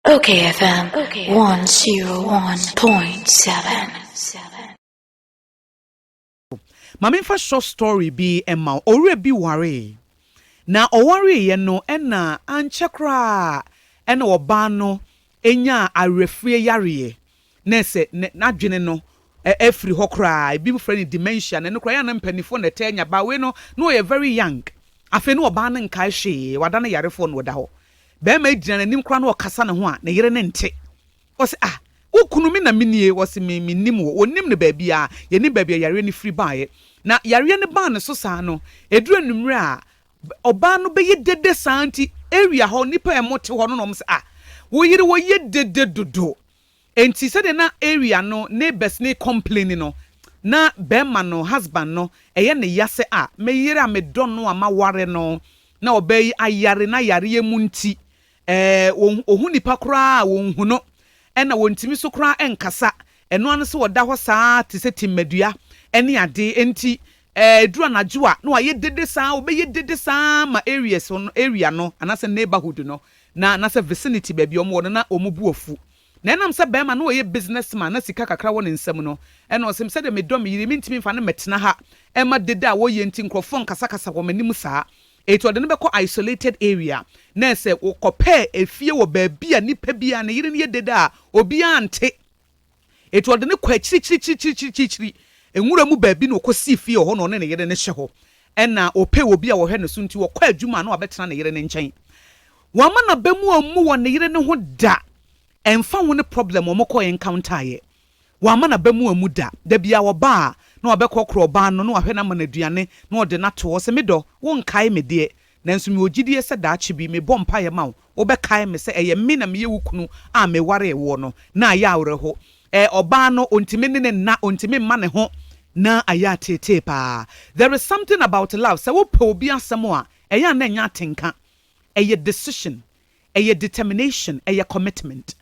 Okay FM 101.7. Ma memfa short story bi ma wo. Owura bi waree. Na ɔwareeɛ no ɛna ankyɛ koraa ɛna ɔbaa no nyaa awerɛfie yareɛ. Na ɛsɛ n'adwene no afiri hɔ koraa. Ebi frɛ no dementia. Na ɛno koraa yɛ na mpanimfoɔ na ɛtɛ nya. Ba wei no na ɔyɛ very young. Afei na ɔbaa no nkae hwee. Wada no yarefoɔ na ɔda hɔ. Bɛrima yi gyina n'anim koraa na ɔkasa ne ho a, ne yere ne nte. Ɔsɛ, "Ah, wo kunu, mi na mi nie." Wɔsi, Mi nim wɔ." Onim no baabi a yɛnim baabi a yareɛ no firi baeɛ. Na yareɛ no baa ne so saa no, eduru enumere a, ɔbaa no bɛyɛ dede saa nti area hɔ nipa a ɛmo te hɔ no na wɔn sɛ, "Ah, wo yere wɔyɛ dede dodo." Nti sɛdeɛ na area no neighbors ne complain no, na bɛrima no, husband no, ɛyɛ ne ya sɛ, "Ah, me yere a medɔ no a ma ware no, na ɔbaa yi ayare na yareɛ mu nti ohun nipa koraa a wɔnhu no, ɛna wɔntumi so koraa ɛnkasa." Ɛno ano sɛ wɔda hɔ saa te sɛ timmadua ɛne ade. Nti duru anadwo a, na wayɛ dede saa, wɔbɛyɛ dede saa ma areas no, area no anaasɛ neighborhood no na anaasɛ vicinity baabi wɔn wɔ no, na wɔn bu afu. Na ɛnam sɛ bɛrima no wɔyɛ business man na sika kakra wɔ ne nsam no, ɛna ɔsɛm sɛdeɛ medɔ me yere, mentumi nfa no mɛtena ha ɛma dede a wɔyɛ nti nkurɔfoɔ nkasakasa wɔ m'anim saa. Etu ɔde no bɛkɔ isolated area na ɛsɛ wɔkɔpɛɛ efie wɔ baabi a nipa bi a ne yere no yɛ dede a obiara nte. Etu ɔde no kɔ akyirikyirikyirikyirikyiri nwura mu baabi na ɔkɔsii fie wɔ hɔ na ɔne ne yere no hyɛ hɔ. Ɛna ɔpɛ obi a wɔhwɛ ne so nti wɔkɔ adwuma na wabɛtena ne yere no nkyɛn. Wɔama n'aba mu ammu wɔ ne yere no ho da. Ɛmfa ho ne problem wɔn kɔ encounter yɛ, wɔama n'aba mu amu da. Dabi a wɔba a, na wabɛkɔ korɔ ɔbaa no na wahwɛ no ama no aduane na ɔde no ato hɔ sɛ, "Medɔ, wonkae me deɛ, nanso mewɔ gyidie sɛ daakye bi mebɔ mpaeɛ ma wo, wobɛkae me sɛ ɛyɛ me na meyɛ wo kunu a mewaree woɔ no." Na ayɛ awerɛho. Ɔbaa no ɔntumi ne ne nna, ɔntumi mma ne ho, na ayɛ ateetee paa. There is something about love, sɛ wopɛ obi asɛm a, ɛyɛ a na ɛnyɛ atenka, ɛyɛ decision, ɛyɛ determination, ɛyɛ commitment.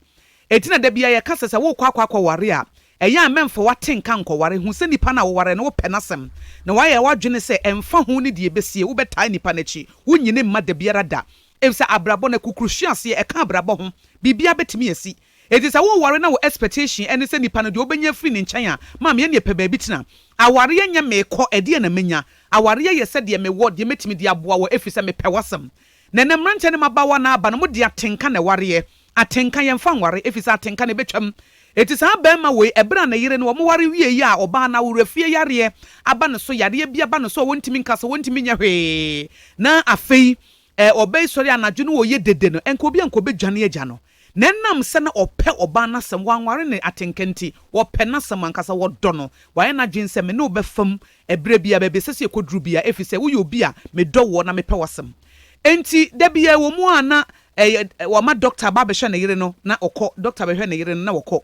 Eti na dabi a yɛka sɛ wokɔ akɔware a, ɛyɛ a mɛmfa watenka nkɔware. Hu sɛ nipa no a woware no, wopɛ n'asɛm na wayɛ w'adwene sɛ ɛmfa ho ne deɛ ɛbɛsie, wobɛtae nipa n'akyi, wonyini mma da biara da, ɛfisɛ abrabɔ no kukuruhwe aseɛ, ɛka abrabɔ ho biribia bɛtumi asi. Eti sɛ woware na wo expectation ɛne sɛ nipa no deɛ wobɛnya firi ne nkyɛn a, maame, yɛne pɛ baabi tena. Awareɛ nyɛ meekɔ ɛdeɛ na menya. Awareɛ yɛ sɛ deɛ mewɔ deɛ mɛtumi de aboa wɔ, ɛfiri sɛ mepɛ w'asɛm. Na ɛnɛ mmeranteɛ ne mmabaawa no aba no, mode atenka na ɛwareɛ. Atenka yɛmfa nware, ɛfiri sɛ atenka no ɛbɛtwam. Eti saa bɛrima wei, ɛberɛ a ne yere no wɔn ware wie yi a, ɔbaa no aworɔfie yareɛ aba ne so, yareɛ bi aba ne so a wɔntumi nkasa, wɔntumi nyɛ hwee, na afei ɔbɛyi sɔre anadwo no wɔyɛ dede no, ɛnka obi a nka ɔbɛdwane agya no. Na ɛnam sɛ na ɔpɛ ɔbaa n'asɛm, wanware ne atenka nti wɔpɛ n'asɛm ankasa, wɔdɔ no, wayɛ n'adwene sɛ me ne wobɛfam ɛberɛ bi a baabi ɛsɛ sɛ yɛkɔduru bi a, ɛfiri sɛ woyɛ obi a medɔ wɔ na mepɛ w'asɛm. Enti da bia wɔ mu a na ɛyɛ wɔma doctor ba abɛhwɛ ne yere no na ɔkɔ, doctor bɛhwɛ ne yere no na wɔkɔ.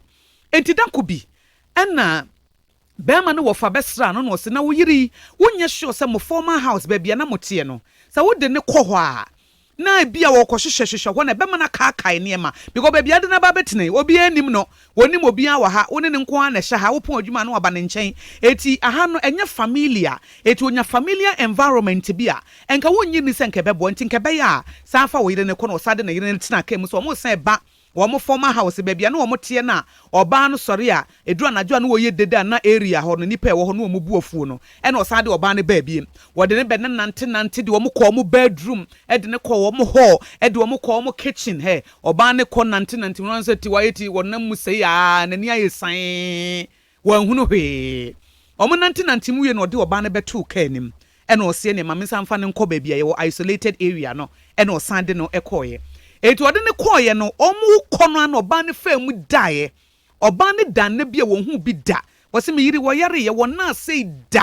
Enti dako bi ɛna bɛrima no wɔfa bɛsra no na ɔsɛ, "Na wo yere yi, wonyɛ sure sɛ mo former house baabi a na moteɛ no, sɛ wode ne kɔ hɔ a, na ebi a wɔkɔhyehyɛ hyehyɛ hɔ na ɛbɛma no akaakae nneɛma, because baabi ade no ba bɛtena yi, obiara anim no, wɔnim obiara wɔ ha, wo ne ne nko ara na ɛhyɛ ha, wopɔn adwuma no waba ne nkyɛn, eti aha no ɛnyɛ familiar. Eti onya familiar environment bi a ɛnka wonnyi ni sɛ nka ɛbɛboa, nti nka ɛbɛyɛ a saa fa wo yere ne kɔ." Na ɔsa de ne yere no tena kaa mu sɛ wɔn san ba wɔn former house baabi a na wɔn teɛ. Na ɔbaa no sɔre a, eduru anadwo a na wɔyɛ dede a, na area hɔ no nipa a ɛwɔ hɔ no wɔn bu afuo no. Ɛna ɔsan de ɔbaa no baa biem, wɔde ne bɛ ne nante nante de wɔn kɔ wɔn bedroom, ɛde ne kɔ wɔn hall, ɛde wɔn kɔ wɔn kitchen. Hɛ, ɔbaa ne kɔ nante nante wɔn sɛ ti wɔayɛ ti wɔnam mu sɛ yaa n'ani ayɛ san, wɔn ahunu hwee. Wɔn nante nante mu wie na ɔde ɔbaa no bɛtoo kaa anim, ɛna ɔseɛ ne maame nsa nfa ne nkɔ baabi a yɛwɔ isolated area no. Ɛna ɔsan de no ɛkɔɔyɛ. Eti ɔde ne kɔɔyɛ no, wɔn kɔ no ano, ɔbaa no faa mu daeɛ. Ɔbaa no da nna bi a wɔn ho bi da, wɔsɛ me yere wɔyare yɛ wɔn nan ase da.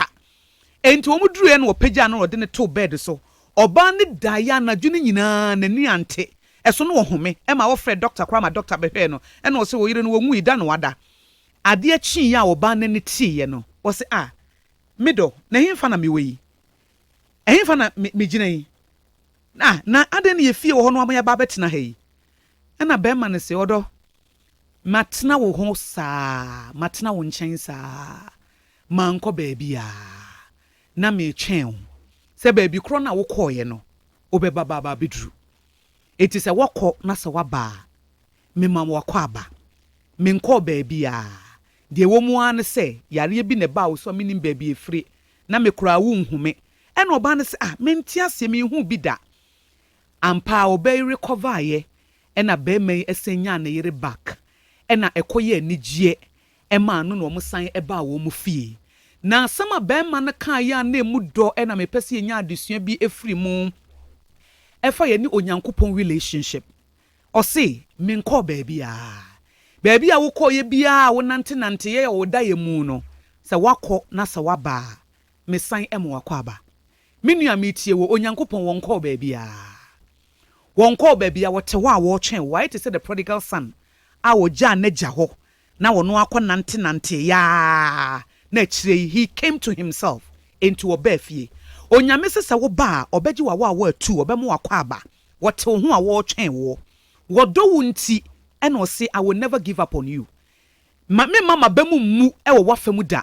Enti wɔn duruiɛ no, wɔpagya no, ɔde ne to bed so. Ɔbaa no daeɛ anadwo no nyinaa, n'ani ante ɛso no, wɔhome ɛma wɔfrɛ doctor koraa ma doctor bɛhwɛɛ no, ɛna ɔsɛ wɔ yere no wɔn da no wada. Adeɛ kyeeɛ a ɔbaa n'ani teeɛ no, wɔsɛ, "Ah, me dɔ, na ɛhefa na mewɔ yi? Ɛhefa na megyina yi? Ah, na adan ne yɛ fie wɔ hɔ no ama yɛaba abɛtena ha yi?" Ɛna bɛrima no sɛ, "Ɔdɔ, matena wo ho saa, matena wo nkyɛn saa, mankɔ baabi a na metwɛn wo sɛ baabi korɔ no a wokɔɔeɛ no, wobɛba baaba abɛduru. Enti sɛ wɔkɔ na sɛ woaba a, Mema wo akwaaba. Menkɔɔ baabiara. Deɛ ɛwɔ mu ara ne sɛ, yareɛ bi na ɛbaa wo so a mennim baabi a ɛfiri, na me koraa wonhu me. Ɛna ɔbaa no sɛ, Ah, mente aseɛ, menhuu bi da. Ampa ara ɔbaa yi rekɔvaeɛ, ɛna barima yi san nyaa ne yere back, ɛna ɛkɔyɛɛ anigyeɛ maa no na wɔsan baa wɔn fie. Na asɛm a barima no kaeɛ a na ɛmu dɔ na mepɛ sɛ yɛnya adesua bi firi mu ɛfa yɛne Onyankopɔn relationship. Ɔse, Menkɔɔ baabiara. Baabi a wokɔeɛ biara a wonantenanteeɛ wɔ wo daeɛ mu no, sɛ woakɔ na sɛ woaba a, mesan ma woakɔ aba. Me nua metie wo, Onyankopɔn wɔnkɔɔ baabiara. Wɔnkɔɔ baabiara, wɔte hɔ a wɔretwɛn wo. Ayɛ te sɛ the prodigal son a ɔgyaa n'agya hɔ na ɔno akɔ nantenanteeɛ ara na akyire yi he came to himself, enti ɔbaa fie. Onyame se sɛ woba a, ɔbɛgye w'awaawa atu, ɔbɛma woakɔ aba. Wɔte wo ho a wɔretwɛn woɔ. Wɔdɔ wo nti ɛna ɔse I will never give up on you. Ma memma m'aba mu mmu wɔ w'afa mu da.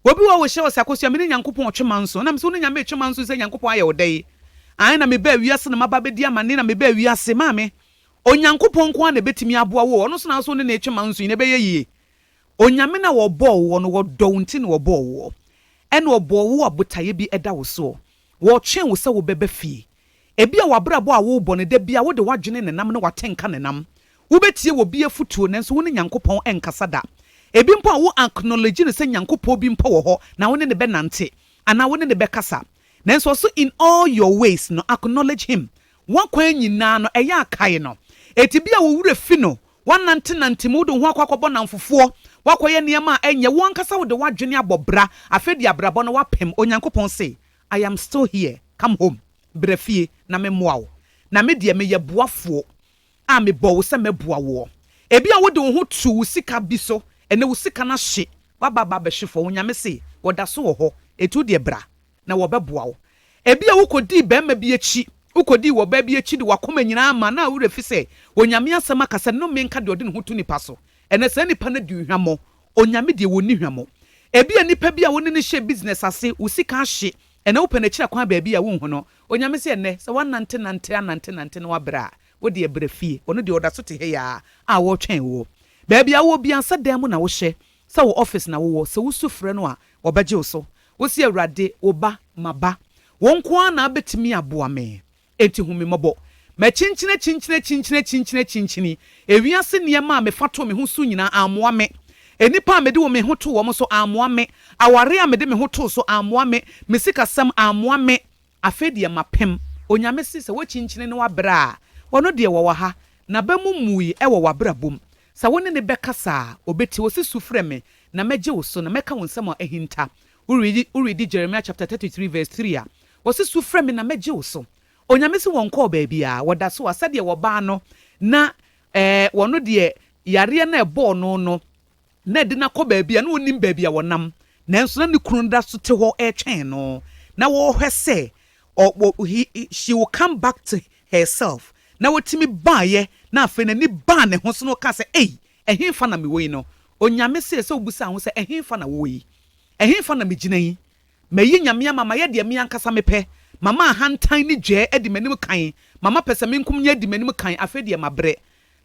Obi wɔ hɔ a ɔhyɛ ɔse Akosua me ne Nyankopɔn ɔtwe manso. Ɛna mese wo ne Nyame retwe manso sɛ Nyankopɔn ayɛ wo dɛn? Ae na mebaa wiase na maba abɛdi amane na mebaa wiase. Maame, Onyankopɔn nko ara na ɛbɛtumi aboa wo o, ɔno nso na wo nso wo ne no retwe manso yi na ɛbɛyɛ yie. Onyame no a ɔbɔɔ woɔ no ɔdɔ wo nti na ɔbɔɔ woɔ. Ɛna ɔbɔɔ wo a botaeɛ bi da wo soɔ. Wɔretwɛn wo sɛ wobɛba fie. Ebia w'abrabɔ a worebɔ no, da biara wode w'adwene nenam ne w'atenka nenam. Wobɛtie obi afotuo nanso wo ne Nyankopɔn nkasa da. Ebi mpo a wo acknowledge no sɛ Nyankopɔn bi mpo wɔ hɔ na wo ne no bɛnante anaa wo ne no bɛkasa. Nanso ɔse in all your ways no acknowledge him. W'akwan nyinaa no ɛyɛ a kae no. Eti bi a wo werɛ fi no, woanantenante mu, wode wo ho akɔ akɔbɔ nnamfofoɔ, woakɔyɛ nneɛma a ɛnyɛ, wo ankasa wode w'adwene abɔ bra, afei deɛ abrabɔ no woapem. Onyankopɔn se I am still here, come home, bra fie na memmoa wo. Na me deɛ meyɛ boafoɔ a mebɔ wo sɛ mɛboa woɔ. Ebia wode wo ho to wo sika bi so, ɛnnɛ wo sika no ahye, woaba aba abɛhwe fam, Onyame se wɔda so wɔ hɔ, enti wo deɛ bra na wɔbɛboa wo. Ebia wokɔdii barima bi akyi, wokɔdii ɔbaa bi akyi de w'akoma nyinaa ma, na wo werɛ fi sɛ Onyame asɛm aka sɛ nnome nka deɛ ɔde ne ho to nipa so. Ɛnnɛ saa nipa no adi wo hwammɔ, Onyame deɛ wɔnni hwammɔ. Ebia nipa bi a wo ne no hyɛɛ business ase, wo sika ahye, ɛnnɛ wopɛ no akyiri akwan baabi a wonhu no. Onyame se ɛnnɛ sɛ woanantenante anantenante na woabrɛ a, wo deɛ bra fie. Ɔno deɛ ɔda so te ha yi ara a ɔretwɛn woɔ. Baabi a wowɔ biara, sɛ dan mu na wohyɛ, sɛ wo office na wowɔ, sɛ wosu frɛ no a, ɔbɛgye wo so. Wose, Awurade, wo ba, maba. Wo nko ara na wobɛtumi aboa me. Enti hu me mmɔbɔ. Makyinkyini akyinkyini akyinkyini akyinkyini akyinkyini. Ewiase nneɛma a mefa too me ho so nyinaa ammoa me. Nnipa a mede me ho too wɔn so ammoa me. Aware a mede me ho too so ammoa me. Me sikasɛm ammoa me. Afei deɛ mapem. Onyame se sɛ woakyinkyini na woabrɛ a, ɔno deɛ wɔwɔ ha. N'aba mu mmui wɔ w'abrabɔ mu. Sɛ wo ne no bɛkasa a, ɔbɛtie. Ɔse su frɛ me, na mɛgye wo so, na mɛka wo nsɛm a ahinta. Woredi Jeremiah chapter 33 verse 3 a, ɔse su frɛ me na mɛgye wo so. Onyame se wɔnkɔɔ baabiara, wɔda so a, sɛdeɛ wɔbaa no na ɛɛ wɔno deɛ yareɛ no a ɛbɔɔ no no na ɛde no akɔ baabi a na ɔnnim baabi a wɔnam, nanso na ne kunu no da so te hɔ retwɛn no, na wɔrehwɛ sɛ ɔ wɔ he she will come back to herself. Na wɔtumi baeɛ, na afei n'ani baa ne ho so na ɔkaa sɛ, Ei, ɛhefa na mewɔ yi no? Onyame see sɛ wobisaa ho sɛ, Ɛhefa na wowɔ yi? Ɛhefa na megyina yi? Mayi Nyame ama, mayɛ deɛ me ankasa mepɛ. Mama ahantan ne dwɛɛ adi m'anim kan. Mama pɛsɛmenkomenya adi m'anim kan. Afei deɛ mabrɛ.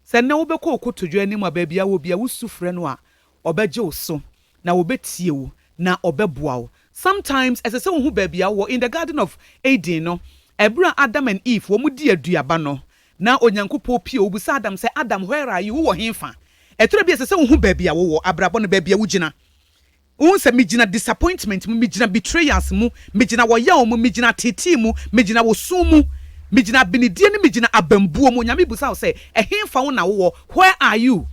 Sɛ nnɛ wobɛkɔ wo kotodwe anim a, baabi a wowɔ biara, wosu frɛ no a, ɔbɛgye wo so, na ɔbɛtie wo, na ɔbɛboa wo. Sometimes, ɛsɛ sɛ wohu baabi a wowɔ. In the Garden of Eden no, ɛberɛ a Adam and Eve wɔn dii aduaba no, na Onyankopɔn pue, ɔbisaa Adam sɛ, Adam, where are you? Wowɔ hefa? Ɛtɔ da bi a, ɛsɛ sɛ wohu baabi a wowɔ, abrabɔ no, baabi a wogyina. Wohu sɛ megyina disappointment mu, megyina betrayals mu, megyina ɔyaw mu, megyina ateetee mu, megyina osu mu, megyina abenedie ne megyina abambuo mu. Onyame bisa wo sɛ, ɛhefa wo na wowɔ? Where are you?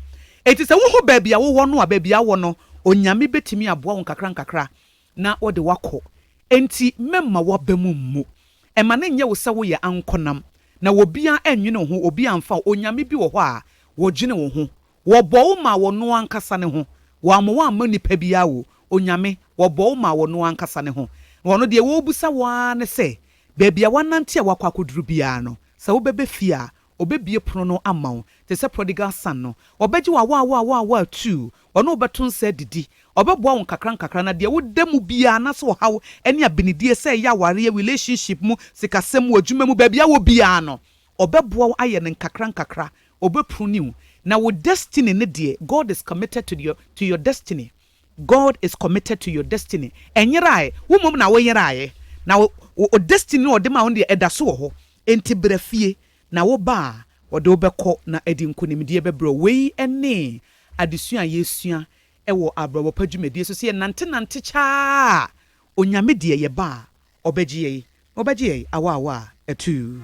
Enti sɛ wohu baabi a wowɔ no a, baabi a wowɔ no, Onyame bɛtumi aboa wo nkakra nkakra na ɔde wo akɔ. Enti mɛmma w'aba mu mmu. Ɛma no nyɛ wo sɛ woyɛ ankonam, na obiara nnwene wo ho, obiara mfa wo. Onyame bi wɔ hɔ a, ɔdwene wo ho. Wɔbɔ wo maa wɔno ankasa ne ho. Wɔammɔ wo amma nipa biara o, Onyame, wɔbɔ wo maa wɔno ankasa ne ho. Na ɔno deɛ ɔrebisa wo ara ne sɛ, baabi a woanante a woakɔ akɔduru biara no, sɛ wobɛba fie a, ɔbɛbue pono no ama wo, te sɛ prodigal son no. Ɔbɛgye wo awaawaawaa tuu, ɔne wo bɛto nsa adidi, ɔbɛboa wo nkakrankakra, na deɛ woda mu biara, anaasɛ ɔhaw ne abenedie, sɛ ɛyɛ awareɛ, relationship mu, sikasɛm mu, adwuma mu, baabi a wɔ biara no, ɔbɛboa wo ayɛ no nkakrankakra. Ɔbɛpruni wo. Na wo destiny no deɛ, God is committed to your, to your destiny. God is committed to your destiny. Ɛnyeraeɛ, wo mmom na woyeraeɛ. Na wo, wo destiny no a ɔde maa wo no deɛ, ɛda so wɔ hɔ. Enti bra fie, na woba a, ɔde wo bɛkɔ na ɛde nkonimdie bɛbrɛ wo. Wei ne adesua a yɛresua wɔ abrabɔ pa dwumadie so, sɛ yɛnantenante kyaa a, Onyame deɛ yɛba a, ɔbɛgye yɛn, ɔbɛgye yɛn awaawa a ɛtuu.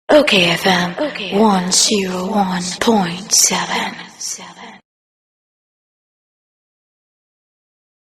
Okay FM 101.7.